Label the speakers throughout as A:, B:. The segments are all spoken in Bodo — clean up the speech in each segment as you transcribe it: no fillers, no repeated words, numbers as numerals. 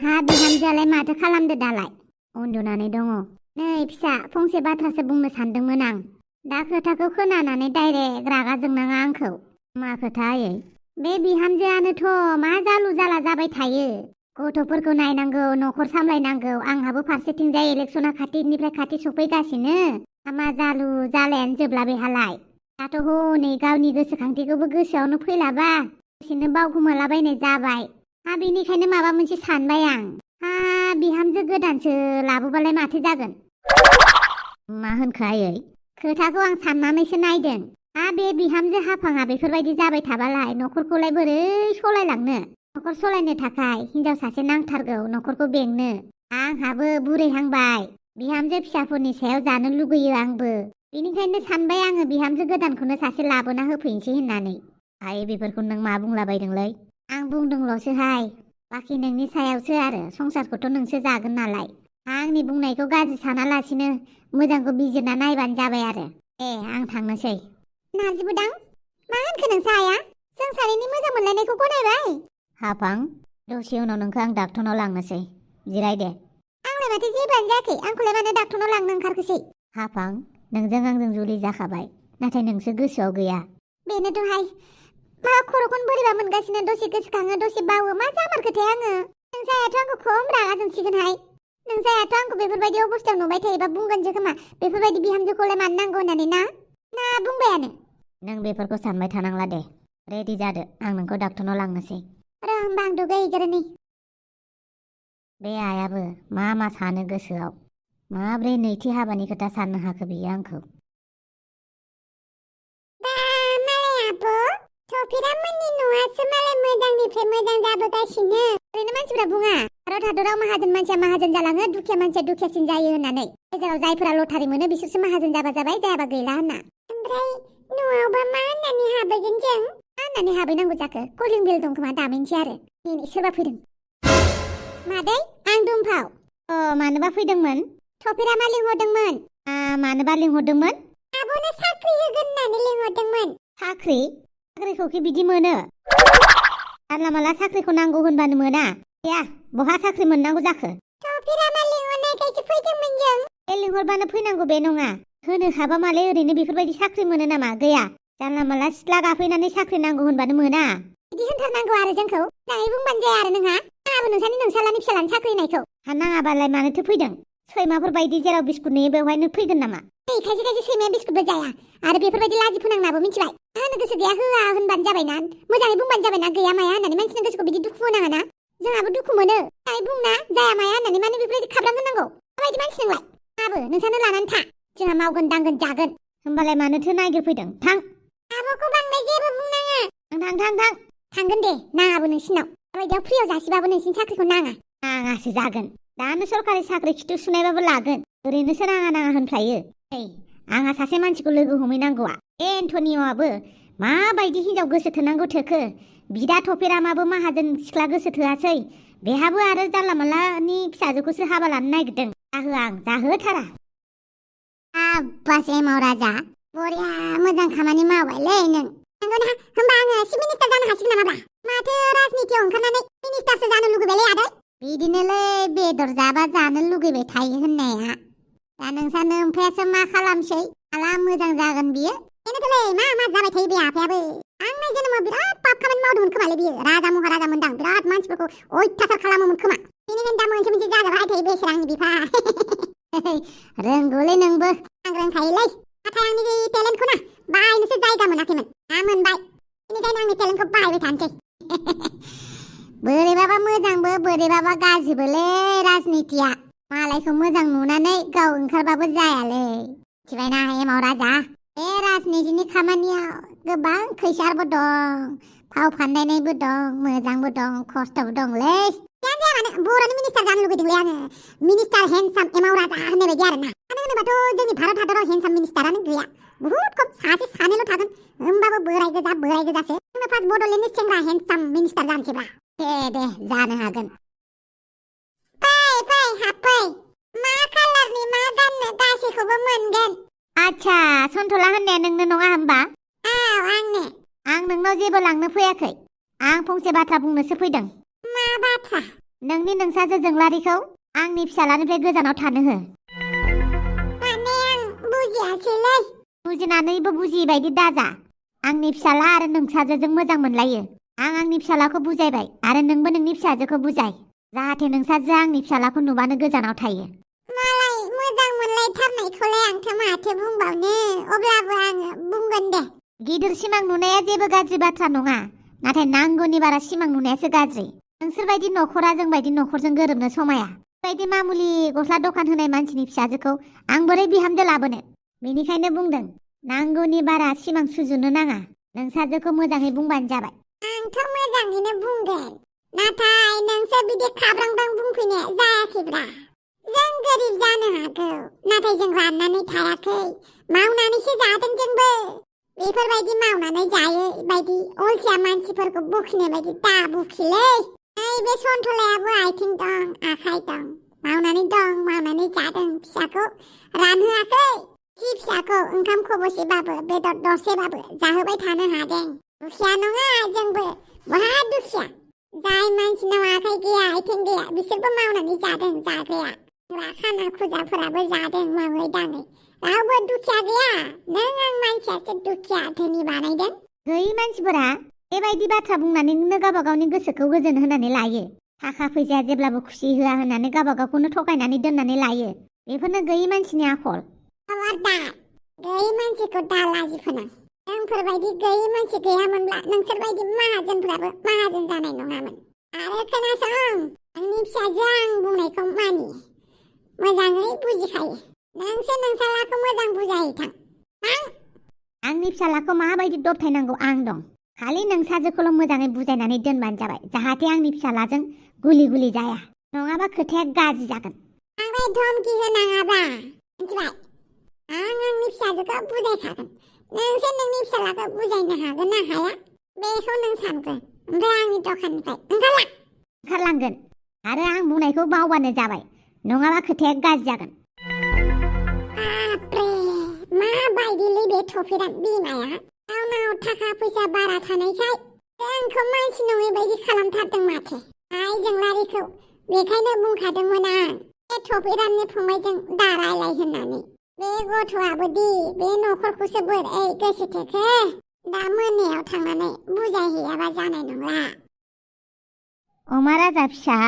A: हा बिहामजोआलाय माथो खालामदो दालाय? उन्दुनानै दङ। नै फिसा फंसे बाथ्रासो बुंनो सानदोंमोन आं। दा खोथाखौ खोनानानै डाइरेक्ट रागा जोंनाङा आंखौ। मा खोथा आयै? बे बिहामजोआनोथ' मा जालु जाला जाबाय थायो। गथ'फोरखौ नायनांगौ, न'खर सामलायनांगौ, आंहाबो फारसेथिंजाय इलेक्सना खाथिनिफ्राय खाथि सफैगासिनो। मा जालु जालायानो जोबला बेहालाय। दाथ' हनै गावनि गोसोखांथिखौबो गोसोआवनो फैलाबा दसेनो बावगोमालाबायनाय जाबाय। बेनिखायनो माबा मोनसे सानबाय आं। बिहामजो गोदानसो लाबोबालाय माथो जागोन? मा होनखो आयै? खोथाखौ आं साननानैसो नायदों। बे बिहामजो हाफाङा बेफोरबायदि जाबाय थाबालाय न'खरखौलाय बोरै सलायलांनो? न'खर सलायनो थाखाय हिनजाव सासे नांथारगौ, न'खरखौ बेंनो। आंहाबो बुरैहांबाय। बिहामजो फिसाफोरनि सायाव जानो लुगैयो आंबो। बेनिखायनो सानबाय आङो बिहामजो गोदानखौनो सासे लाबोना होफैनोसै होननानै। बेफोरखौ नों मा बुंलाबायदोंलै? आं बुंदोंल'सोहाय। बाखि नोंनि सायावसो आरो, संसारखौथ' नोंसो जागोन नालाय। आंनि बुंनायखौ गाज्रि सानालासिनो मोजांखौ बिजिरना नायबानो जाबाय आरो। आं थांनोसै। नारजिबोदां, मा होनखो नोंसा आया? जों सानैनि मोजां मोनलायनायखौ गनायबाय? हाफां, दसे उनाव नोंखौ आं डाक्टरनाव लांनोसै। जिराय दे। आंलाय माथो जेबोआनो जायाखै, आंखौलाय मानो डाक्टरनाव लांनो ओंखारखोसै? हाफां, नोंजों आंजों जुलि जाखाबाय, नाथाय नोंसो गोसोआव गैया। बेनोथ'हाय, खर'खौनो बोरैबा मोनगासिनो, दसे गोसोखाङो दसे बावो। मा जामारखोथाय आङो? नोंसायाथ' आंखौ खम रागा जोंसिगोनहाय। नोंसायाथ' आंखौ बेफोरबायदि अबस्थायाव नुबाय थायोबा बुंगोनसो खोमा, बेफोरबायदि बिहामजोखौलाय मानो नांगौ होननानै ना बुंबायानो। नों बेफोरखौ सानबाय थानांला दे। रेडि जादो, आं नोंखौ डाक्टरनाव लांनोसै। होमबा आं दुगैहैग्रोनि। बे आयाबो मा सानो गोसोआव। माब्रै नैथि हाबानि खोथा साननो हाखो बियो आंखौ? टपिरामोननि न'आसो मालाय मोजांनिफ्राय मोजां जाबोगासिनो। ओरैनो मानसिफ्रा बुङा भारत हादराव माहाजोन मानसिया माहाजोन जालाङो, दुखिया मानसिया दुखियासिन जायो होननानै। गेजेराव जायफोरा लटारि मोनो बिसोरसो माहाजोन जाबा जाबाय, जायाबा गैला होनना। ओमफ्राय न'आवबा मा होननानै हाबैगोन जों? मा होननानै हाबैनांगौ जाखो? कलिं बेल दं खोमा, दामैनोसै आरो। सोरबा फैदों। मादै, आं दुम्फाव। मानोबा फैदोंमोन? टपिरामा लिंहरदोंमोन। मानोबा लिंहरदोंमोन? आब'नो साख्रि होगोन होननानै लिंहरदोंमोन। साख्रि? साख्रिखौखि बिदि मोनो? जानला माला साख्रिखौ नांगौ होनबानो मोना। बहा साख्रि मोननांगौ जाखो? टपिरामा लिंहरनायखायसो फैदोंमोन जों। लिंहरबानो फैनांगौ बे नङा। होनो हाबा मालाय ओरैनो बेफोरबायदि साख्रि मोनो नामा? गैया। जानला माला सिथ्ला गाफैनानै साख्रि नांगौ होनबानो मोना। बिदि होनथारनांगौ आरो जोंखौ? मोजाङै बुंबानो जाया आरो नोंहा? आंहाबो नोंसालानि फिसालानि साख्रि होनायखौ। नाङाबालाय मानोथो फैदों? सैमाफोर बायदि जेराव बिस्कुट नुयो बेवहायनो फैगोन नामा? खायसे सैमाया बिस्कुटबो जाया। आरो बेफोरबायदि लाजि फोनांनाबो मिथिबाय। होनो गोसो गैया होआ होनबानो जाबायना। मोजाङै बुंबानो जाबायना, गैया माया होननानै। मानसिनि गोसोखौ बिदि दुखु होनाङा ना। जोंहाबो दुखु मोनो। मोजाङै बुंना, जाया माया होननानै मानो बेफोरबायदि खाब्रां होनांगौ? माबायदि मानसि नोंलाय? नोंसानो लानानै था। जोंहा मावगोन दांगोन जागोन। होमबालाय मानोथो नागिरफैदों? थां। आब'खौ बांद्राय जेबो बुंनाङा। थां। थांगोन दे, नाङाबो नोंसिनाव। दाबायदियाव फ्रियाव जासिबाबो नोंसिनि साख्रिखौ नाङासो जागोन। दानो सरखारि साख्रि खिथु सुनायबाबो लागोन। ओरैनोसो नाङा होनफ्लायो। आंहा सासे मानसिखौ लोगो हमहैनांगौआ। एन्टनिय'आबो माबायदि हिनजाव गोसो थोनांगौ थोखो। बिदा टपिरामाबो माहाजोन सिख्ला गोसो थोआसै। बेहाबो आरो जानला मालानि फिसाजोखौसो हाबा लानो नागिरदों। जाहोथारा। आब्बास एमाव राजा, बरिया मोजां खामानि मावबायलै नों। नंगौना? होमबा आङो चिफ मिनिस्टार जानो हासिगोन नामाब्रा? माथो राजनितियाव ओंखारनानै मिनिस्टारसो जानो लुगैबायलै आदै। बिदिनोलै, बेदर जाबा जानो लुगैबाय थायो होननाया। दा नोंसानो ओमफ्रायसो मा खालामसै? माला मोजां जागोन बियो? बेनोथ'लै, मा जाबाय थायो बे आफायाबो। आंनि जोनोमाव बिराद पाप खामानि मावदोंमोन खोमालै बियो। राजा महाराजा मोनदां, बिराद मानसिफोरखौ अयथासार खालामोमोन खोमा। बेनिखायनो दा मोनसे जाजाबाय थायो बेसोर आंनि बिफा। रोंगौलै नोंबो। आं रोंखायोलै। नाथाय आंनि टेलेन्टखौ बाहायनोसो जायगा मोनाखैमोन। दा मोनबाय। बेनिखायनो आंनि टेलेन्टखौ बाहायबाय थानोसै। बोरैबाबा मोजांबो, बोरैबाबा गाज्रिबोलै राजनितिया। मालायखौ मोजां नुनानै गाव ओंखारबाबो जायालै। मिथिबायना एमाव राजा? बे राजनितिनि खामानियाव गोबां खैसारबो दं, फाव फान्दायनायबो दं, मोजांबो दं, खस्थ'बो दंलै। जाया मानो बर'नि मिनिस्टार जानो लुगैदोंलै आङो। मिनिस्टार हेन्डसाम एमाव राजा होननाय बायदि आरोना। मानो होनोबाथ' जोंनि भारत हादराव हेन्डसाम मिनिस्टारानो गैया। बुहुद खम, सासे सानैल' थागोन। होमबाबो बोराय गोजासो। आंनो फार्स्ट बड'लेण्डनि सेंग्रा हेन्डसाम मिनिस्टार जानोसैब्रा। दे जानो हागोन। फै हाबफै। मा कालारनि मा गाननो गासैखौबो मोनगोन। आच्छा, sontola होननाया नोंनो नङा होमबा? आंनो। आं नोंनाव जेबो लांनो फैयाखै। आं फंसे बाथ्रा बुंनोसो फैदों। मा बाथ्रा? नोंनि नोंसाजो जोंलारिखौ आंनि फिसालानिफ्राय गोजानाव थानो हो।
B: माने आं बुजियासैलै।
A: बुजिनानैबो बुजियै बायदि दाजा। आंनि फिसाला आरो नोंसाजोजों मोजां मोनलायो। आं आंनि फिसालाखौ बुजायबाय आरो नोंबो नोंनि फिसाजोखौ बुजाय, जाहाथे नोंसाजोआ आंनि फिसालाखौ नुबानो गोजानाव थायो।
B: मालाय मोजां मोनलायथारनायखौलाय आंथ' माथो बुंबावनो, अब्लाबो आङो बुंगोन दे।
A: गिदिर सिमां नुनाया जेबो गाज्रि बाथ्रा नङा, नाथाय नांगौनि बारा सिमां नुनायासो गाज्रि। नोंसोरबायदि नखरा जोंबायदि नखरजों गोरोबनो समाया। बेबायदि मामुलि गस्ला दखान होनाय मानसिनि फिसाजोखौ आं बोरै बिहामजो लाबोनो? बेनिखायनो बुंदों, नांगौनि बारा सिमां सुजुनो नाङा। नोंसाजोखौ मोजाङै बुंबानो जाबाय।
B: आंथ' मोजाङैनो बुंगोन, नाथाय नोंसोर बिदि खाब्रां बुंफैनाया जायाखैब्रा। जों गोरिब जानो हागौ, नाथाय जों राननानै थायाखै, मावनानैसो जादों जोंबो। बेफोरबायदि मावनानै जायो बायदि अलसिया मानसिफोरखौ बखिनाय बायदि दा बखिलै। बे सन्थलायाबो आथिं दं, आखाइ दं, मावनानै जादों, फिसाखौ रानहोआखै। फिसाखौ ओंखाम खबसेबाबो बेदर दरसेबाबो जाहोबाय थानो हादों। दुखिया नङा जोंबो, बहा दुखिया। जाय मानसिनाव आखाइ गैया आथिं गैया बिसोरबो मावनानै जादों, जाग्राया। खाना खुजाफोराबो जादों मावै दाङै। रावबो दुखिया गैया, नों आं मानसियासो दुखिया धोनि बानायदों।
A: गैयै मानसिफोरा बेबायदि बाथ्रा बुंनानैनो गावबा गावनि गोसोखौ गोजोन होनानै लायो। थाखा फैसाया जेब्लाबो खुसि होआ होननानै गावबा गावखौनो थगायनानै दोननानै लायो। बेफोरनो गैयै मानसिनि आखल।
B: खबरदार, गैयै मानसिखौ दा लाजि फोनां। जोंफोरबायदि गैयै मानसि गैयामोनब्ला नोंसोरबायदि माहाजोनफ्राबो माहाजोन जानाय नङामोन। आरो खोनासं, आंनि फिसाजो आं बुंनायखौ मानि, मोजाङै बुजिखायो। नोंसो नोंसालाखौ मोजां बुजायहैथां।
A: आंनि फिसालाखौ माबायदि दबथायनांगौ आं दं। खालि नोंसाजोखौल' मोजाङै बुजायनानै दोनबानो जाबाय, जाहाथे आंनि फिसालाजों गुलि जाया, नङाबा खोथाया गाज्रि जागोन।
B: बांद्राय धमकी होनाङाब्रा, मिथिबाय? आं आंनि फिसाजोखौ बुजायखागोन। नोंसो नोंनि फिसालाखौ बुजायनो हागोन ना हाया बेखौ नों सानगोन। ओमफ्राय आंनि दखाननिफ्राय
A: ओंखारलांगोन आरो आं बुंनायखौ बावबानो जाबाय, नङाबा खोथाया गाज्रि जागोन।
B: माबायदिलै बे टपिराम बिमाया? गावनाव थाखा फैसा बारा थानायखाय जोंखौ मानसि नङै बायदि खालामथारदों माथो। जोंलारिखौ बेखायनो बुंखादोंमोन आं, बे टपिरामनि फंबायजों दा रायलाय होननानै। बे गथ'आबो दि बे नखरखौसो बोरै गोसो थोखो। दा मोनायाव थांनानै बुजायहैयाबा जानाय नंला।
A: अमा राजा फिसा,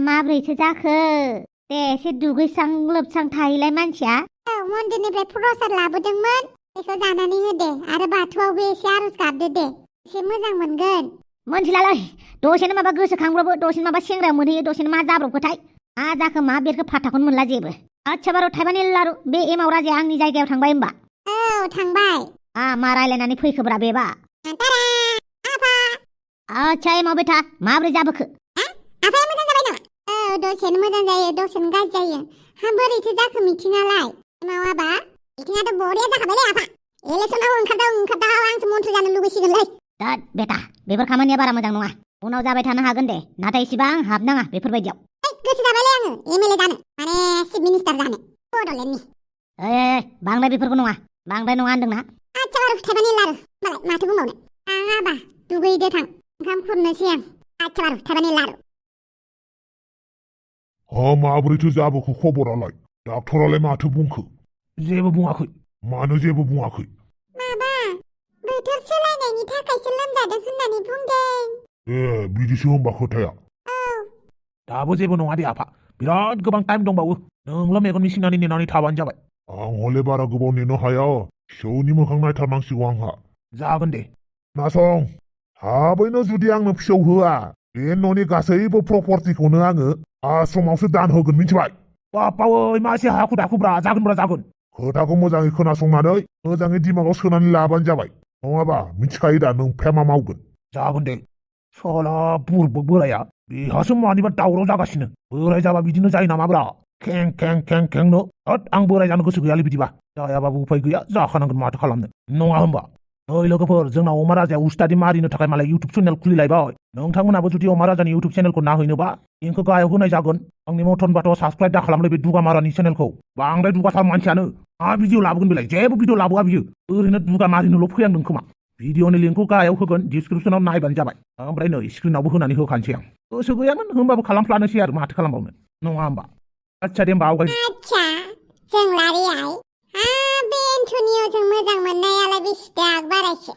A: माब्रैथो जाखो? दे एसे दुगैस्रां लोबस्रां थाहैलाय मानसिया।
B: मन्दिरनिफ्राय प्रसाद लाबोदोंमोन, बेखौ जानानै होदे आरो बाथौआवबो एसे आरज गाबदो दे, एसे मोजां मोनगोन।
A: मोनथिलालै, दसेनो माबा गोसोखांब्रबो, दसेनो माबा सेंग्रा मोनहैयो, दसेनो मा जाब्रबखोथाय। मा जाखो मा बेरखो फाथाखौनो मोनला जेबो। आच्छा बारु थाइबानि लारु, बे एमाव राजाया आंनि जायगायाव थांबाय होमबा?
B: औ थांबाय।
A: मा रायलायनानै फैखोब्रा बेबा? आच्छा एमाव बेथा, माब्रै जाबोखो?
B: आफाया मोजां जाबाय नामा? औ, दसेनो मोजां जायो, दसेनो गाज्रि जायो। बोरैथो जाखो मिथिङालाय? मावाबा मिथिङाथ' बरिया जाखाबायलै आफा। इलेक्सनाव ओंखारदाव आंसो मन्थ्रि जानो लुबैसिगोनलै।
A: दाद बेटा, बेफोर खामानिया बारा मोजां नङा। उनाव जाबाय थानो हागोन दे, नाथाय इसेबां हाबनाङा बेफोरबायदियाव।
B: गोसो जाबायलै आङो एमएलए जानो, माने चिफ मिनिस्टार जानो, बड'लेण्डनि।
A: बांद्राय बेफोरखौ नङा, बांद्राय नङा होनदोंना।
B: आच्छा बारु थाइबानि लारु, मालाय माथो बुंबावनो। आबा दुगैदो थां, ओंखाम खुरनोसै आं। आच्छा बारु थाइबानि लारु।
C: माबोरैथो जाबोखो खबरालाय? डाक्टरालाय माथो बुंखो?
D: जेबो बुङाखै।
C: मानो जेबो बुङाखै?
B: माबा बोथोर सोलायनायनि थाखायसो लोमजादों होननानै बुंदों।
C: बिदिसो होनबा खोथाया।
D: दाबो जेबो नङा दे आफा, बिराद गोबां टाइम दंबावो। नोंल' मेगन मिसिनानै नेनानै थाबानो जाबाय।
C: आं हले बारा गोबाव नेनो हाया, फिसौनि मोखां नायथारनांसिगौ आंहा।
D: जागोन दे।
C: नासं, थाबैनो जुदि आंनो फिसौ होआ, बे न'नि गासैबो प्रपर्टिखौनो आङो आश्रमावसो दान होगोन, मिथिबाय?
D: बापावै मा एसे हाखु दाखुब्रा, जागोन।
C: खोथाखौ मोजाङै खोनासंनानै मोजाङै दिमागाव सोनानै लाबानो जाबाय, नङाबा मिथिखायो दा नों मा मावगोन।
D: जागोन दे। साला बुरबक बोराया, बेहासो मानिबा दावराव जागासिनो। बोराय जाबा बिदिनो जायो नामाब्रा? खेंनो। आं बोराय जानो गोसो गैयालै बिदिबा। जायाबाबो उफाय गैया, जाखानांगोन, माथो खालामनो। नङा होमबा? नै लोगोफोर, जोंना अमा राजाया उस्तादि मारिनो थाखाय मालाय इउटुब चेनेल खुलिलायबाय। नोंथांमोनाबो जुदि अमा राजानि इउटुब चेनेलखौ नाहैनोबा लिंकखौ गाहायाव होनाय जागोन। आंनि मथन बाथ' साबसक्राइब दा खालामलै बे दुगा मारानि चेनेलखौ। बांद्राय दुगाथार मानसियानो। मा भिडिअ लाबोगोन बेलाय? जेबो भिडिअ लाबोआ बियो। ओरैनो दुगा मारिनोल' फैहांदों खोमा। भिडिअनि लिंकखौ गाहायाव होगोन डिसक्रिपसनाव नायबानो जाबाय ओमफ्राय नै स्क्रिनावबो होनानै होखानोसै आं गोसो गैयामोन होमबाबो खालामफ्लानोसै आरो माथो खालामबावनो नङा होमबा आच्छा दे होमबा आवगाय
B: आच्छा जों लारियाय बे एन्टनिय'जों मोजां मोननायालाय बेसे दाग बारायखो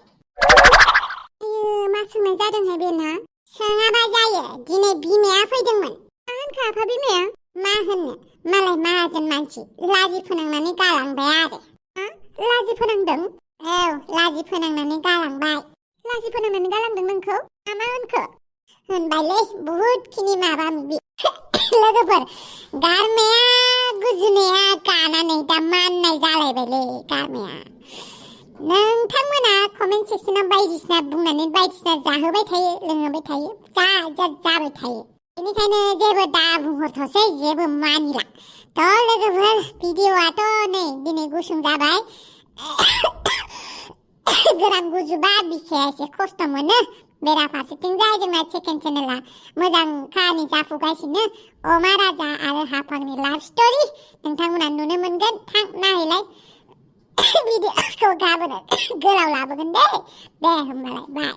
B: मा सोंनाय जादोंहाय बेना सोङाबा जायो दिनै बिमाया फैदोंमोन मा होनखो आफा बिमाया मा होननो मालाय माहाजोन मानसि लाजि फोनांनानै गालांबाय आरो लाजि फोनांदों औ लाजि फोनांनानै गालांबाय लाजि फोनांनानै गालांदों नोंखौ मा होनखो होनबायलै बुहुद खिनि माबा माबि लोगोफोर गारमाया गुजुनाया गानानै दा माननाय जालायबायलै गारमाया नोंथांमोना कमेन्ट सेक्सनाव बायदिसिना बुंनानै बायदिसिना जाहोबाय थायो लोंहोबाय थायो जाबाय थायो बेनिखायनो जेबो दा बुंहरथ'सै जेबो मानिला थ' लोगोफोर भिडिअ'आथ' नै दिनै गुसुं जाबाय गोरान गुजुबा बिखाया एसे खस्थ' मोनो बेराफारसेथिंजाय जोंना सेकेन्ड चेनेला मोजां खाहानि जाफुगासिनो अमा राजा आरो हाफांनि लाभ स्ट'रि नोंथांमोना नुनो मोनगोन थां नायलाय भिडिअ'खौ गाबोन गोलाव लाबोगोन दे होमबालाय बाय